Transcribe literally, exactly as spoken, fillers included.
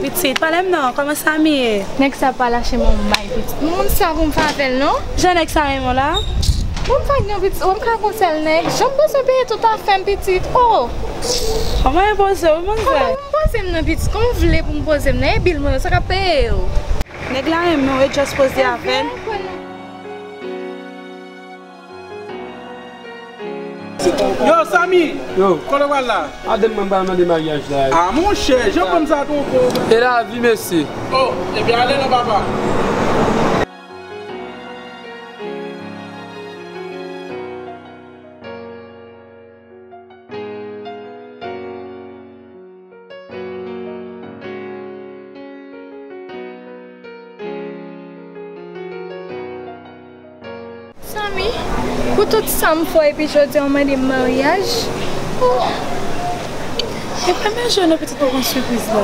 Pitit, pale m non, kòman Samy ye? Nèg sa pa lache m yon may, pitit. Moun sa pou m fè avè l non. Jan nèg sa renmen w la? Bon, m fè non, pitit, w m ka gon sèl nèg. Jan m bezwen peye tout afè m, pitit. Oh! Kòman e poze w, manzè? Kòman m poze m nan, pitit? Kòman w vle pou m poze m nan? E bil mwen yo, sa k ap peye yo? Nèg la renmen w, e just poze avè l. Yo, Samy! Yo. Kote w pral la? Madanm mwen pral mande maryaj la. A, monchè, jan fanm sa twonpe w. E lavi, mesye. Oh, ebyen, ale non, papa. Samy, pou tout sa m fè w epi jodi a w mande m maryaj? Oh. E premye jou nou pitit pou konn sipriz la.